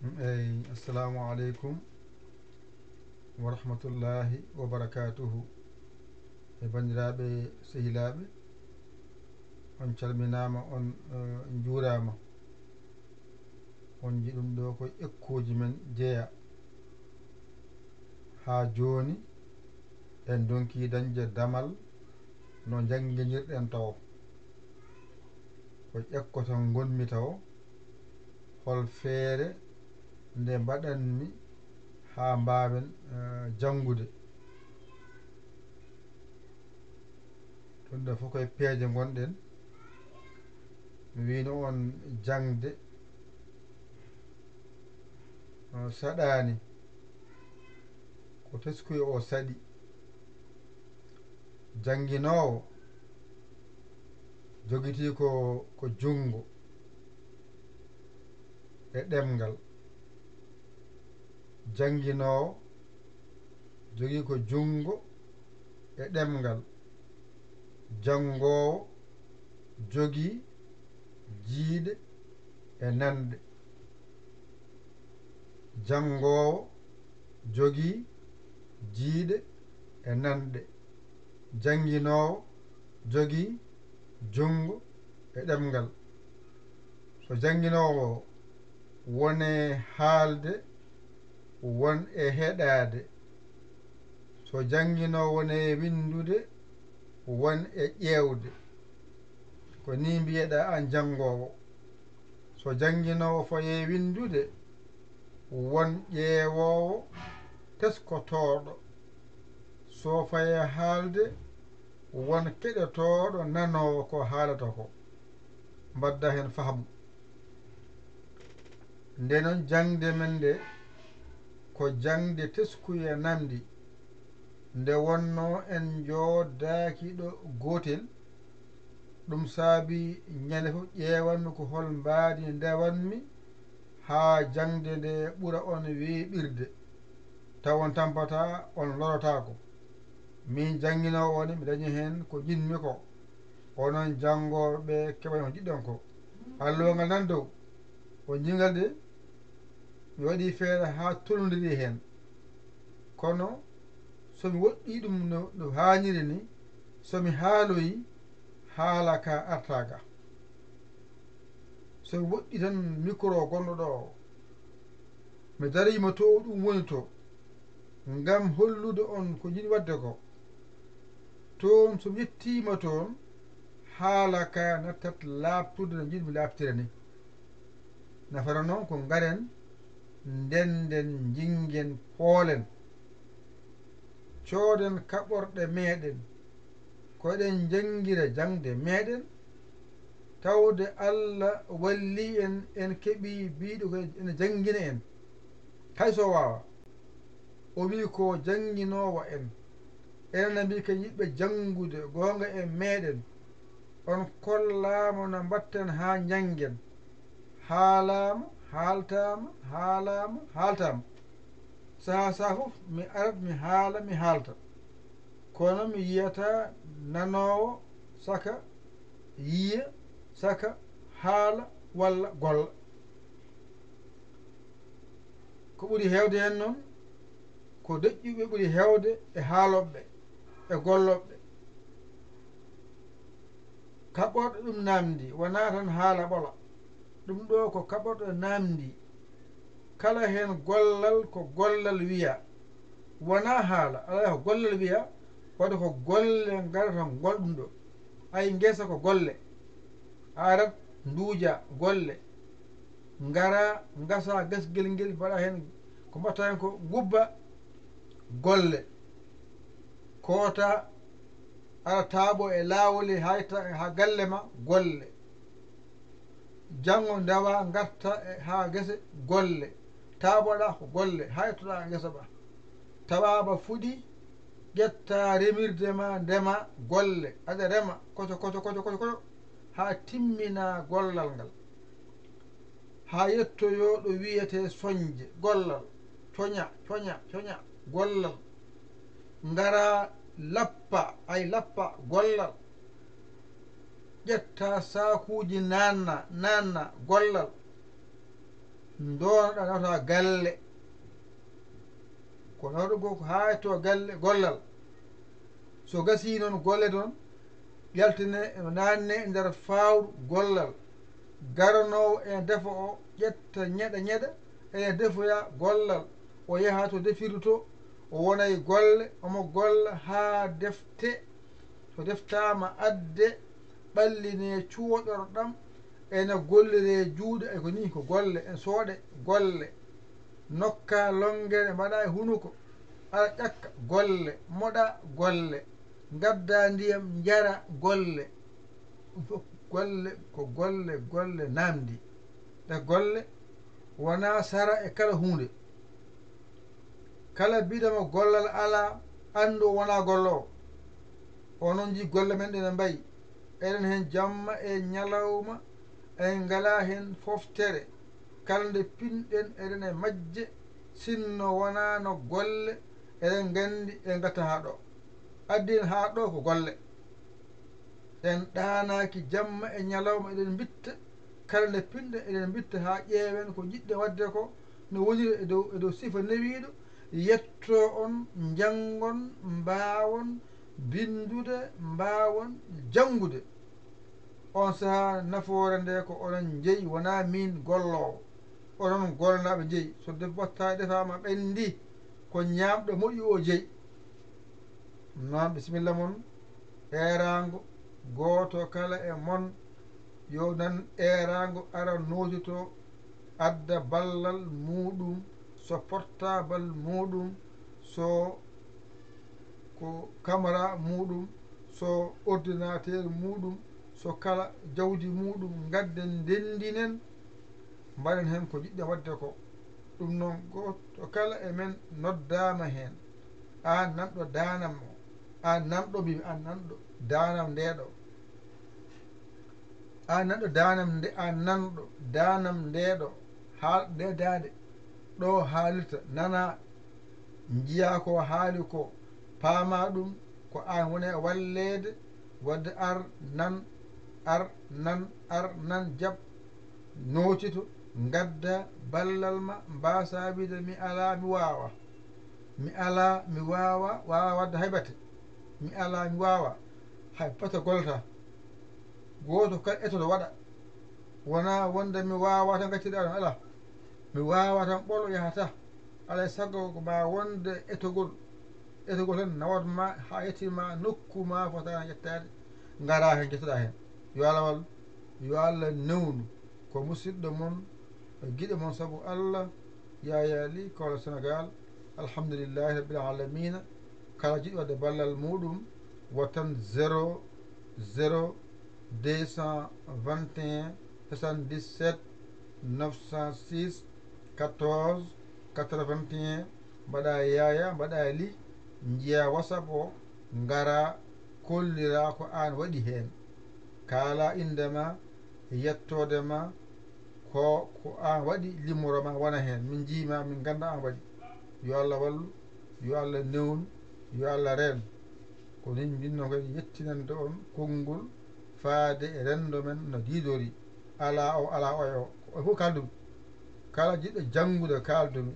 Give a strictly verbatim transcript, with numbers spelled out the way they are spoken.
Eyi, assalamu aleykum wa rahmatullahi wa barakatuhu. E banndiraaɓe sehilaaɓe, on calminaama, on eh, njuuraama. On nji ɗum ɗo ko ekkuuji men jeya. Haa jooni en ndonki dañde damal no njannginirɗen tawo. Ko ƴekkoto ngonmi tawo, hol feere nde mbaɗanmi haa mbaawen eh, janngude. Ɗum ɗo fof koye peeje ngonɗen. Mi wino on jaŋde eh, saɗaani. Ko teskuya o saɗi. Jannginoowo jogitii ko, ko junngo e ɗemngal. Jannginoowo jogii ko junngo e ɗemngal. Janngoowo jogii jiiɗe e nanɗe. Janngoowo jogii jiiɗe e nanɗe. Jannginoowo jogii junngo e ɗemngal. So jannginoowo wone haalde, won e heɗaade. So jannginoowo wone winndude, won e ƴeewde. Ko ni mbiyeɗaa aan janngoowo. So jannginoowo faye winndude, won ƴeewoowo teskotooɗo. So faye haalde, won keɗotooɗo nanoowo ko haalata ko. Mbaɗda heen fahmu. Nde noon jaŋde men nde ko jaŋde teskuya namndi. Nde wonnoo en njoodaaki ɗo gootel, ɗum saabii ñande fof ƴeewanmi ko hol mbaadi ndewanmi haa jaŋde nde ɓura on weeɓirde, taw on tampataa, on lorotaako. Miin jannginoowo on, mi dañi heen ko njiɗmi ko. Onon janngooɓe keɓani ko njiɗɗon ko. Alluwal ngal nan dow. On njiɗi ngal de, mi waɗii feere haa tolnondiri heen. Kono so mi woɗɗii ɗum no, no haaniri ni, so mi haaloyi, haala ka artaa ga. So mi woɗɗii tan mikro gonɗo ɗo o, mi dariima to ɗum woni to, ngam hollude on ko njiɗmi waɗde ko. Toon so mi yettiima toon, haala ka nattat laaɓtude no njiɗmi laaɓtira ni. Nafata noon ko ngaren, ndennden, njinngen, poolen. Cooden kaɓorɗe meeɗen, ko eɗen njanngira jaŋde meeɗen, tawde Alla wallii en, en keɓii biiɗo ko ene janngina en, hay so waawa. O wii ko jannginoowo en. Enen na mbii ko yiɗɓe janngude goonga e meeɗen. On kollaama no mbaɗten haa njanngen. Haalaama, haaltaama, haalaama, haaltaama. Sahaa sahaa fof mi arat, mi haala, mi haalta. Kono mi yiyataa nanoowo saka yiya, saka haala walla golla. Ko ɓuri heewde heen noon, ko deƴƴuɓe ɓuri heewde e haalooɓe e gollooɓe. Kaɓorɗe ɗum naamndi, wonaa tan haala ɓola. Ɗum ɗo ko kaɓorɗe naamndi. Kala heen gollal ko gollal wiya. Wonaa haala, alaa ko gollal wiya, waɗi ko golle ngarata ngol ɗum ɗo. Ay ngesa ko golle. Arat nduuja golle. Ngara ngasa gasgel ngel mbaɗa heen ko mbaɗta heen ko ngubba golle. Koota ara taaɓo e laawol e haa yetta haa galle ma golle. Janngo ndewa ngarta e haa gese golle. Taaɓoɗa ko golle haa yettoɗa ngesa ba. Tawaaba fuɗi ƴetta remirde ma ndema golle. Aɗa rema koco koco koco koco koco haa timmina gollal ngal. Haa yettoyoo ɗo wiyetee soñde gollal, coña, coña, coña, gollal. Ngara lappa, ay lappa, gollal. Ƴetta saakuuji naanna, naanna, gollal. Ndoonoɗaa nawta galle. Ko nawɗo goo ko haa to galle gollal. So gasii noon golle noon, yaltine eno naanne e nder faawru gollal. Garanoowo ene defa o ƴetta ñeɗa ñeɗa, ene defoya gollal. O yaha to defirdu to, o wona e golle, omo golla haa defte. To deftaama adde, ɓallinee cuuɗorɗam, ene golliree juuɗe, ay ko nii, ko golle, en sooɗe, golle. Nokka lonngere, mbaɗa e hunuko, ala ƴakka, golle, moɗa, golle. Ngadda ndiyam, njara, golle. Ɗum fof golle, ko golle, golle naamndi. Ɗe golle wonaa sara e kala huunde. Kala biɗama gollal alaa, anndu o wonaa golloowo. Onon njii golle men ɗe no mbayi. Eɗen heen jamma e ñalawma, en ngalaa heen foftere. Kala nde pinɗen eɗen e majje, sinno wonaano golle, eɗen nganndi en ngatta haa ɗo. Addi en haa ɗo ko golle. En ɗaanaaki jamma e ñalawma, eɗen mbitta. Kala nde pinɗen eɗen mbitta haa ƴeewen ko njiɗɗen waɗde ko no woniri e dow, e dow sifa newiiɗo, yettoo on, njanngon, mbaawon binndude, mbaawon janngude. Oon sahaa nafoore nde ko onon njeyi, wonaa miin golloowo. Onon gollanaaɓe njeyi. So def-, wattaani defaama ɓenndii, ko ñaamɗo moƴƴi o jeyi. Noon, bisimilla mon. Eeraango gooto kala e mon yo nan eeraango ara nootito adda ballal muuɗum, so portaabal muuɗum, so ko kamara muuɗum, so ordinateur muuɗum, so kala jawdi muuɗum, ngadden ndenndinen, mbaɗen heen ko njiɗɗen waɗde ko. Ɗum noon, gooto kala e men noddaama heen. Aan nanɗo daanam o, aan nanɗo, mbiimi, aan nanɗo daanam ndeeɗo. Aan nanɗo daanam nde, aan nanɗo daanam ndeeɗo, haal nde daande ɗo haalirta, nana, njiya ko haali ko, paama ɗum, ko aan woni e walleede, waɗde ar nan, ar nan, ar nan, jaɓ, nootito, ngadda ballal ma, mbaasa wiide mi alaa, mi waawa. Mi alaa, mi waawa, waawa waɗde hay bate. Mi alaa, mi waawa, hay bate gollata. Gooto kala etoto waɗa. Wonaa wonde mi waawa tan gacciɗaa ɗum, alaa. Mi waawa tan ɓolo yahata. Alaa e sago ko ma wonde etogol. Etogol tan nawat ma haa yettii ma nokku ma fotaani yettaade. Ngaraa heen, njettoɗaa heen. Yo Allah wallu, yo Allah newnu. Ko musidɗo mon, giɗo mon sabu Allah, Yaya Ly, Kaolack, Sénégal. Alhamdulillahi Rabbil Alamina. Kala jiɗɗo waɗde ballal muuɗum, waɗa tan zéro zéro deux cent vingt et un soixante-dix-sept neuf cent six quatorze quatre-vingt-un. Mbaɗa Yaya, mbaɗa Ly, njiya WhatsApp o, ngara, kollira ko aan waɗi heen. Kaala innde ma, yettoode ma, ko, ko aan waɗi, limoro ma wona heen. Min njiima, min ngannda aan waɗi. Yo Allah wallu, yo Allah newnu, yo Allah reen. Ko min njiɗnoo kadi yettinande on konngol faade e renndo men no diidori. Alaa o, alaa oya o. Ko fof kaaldu mi. Kala jiɗɗo janngude kaaldu mi.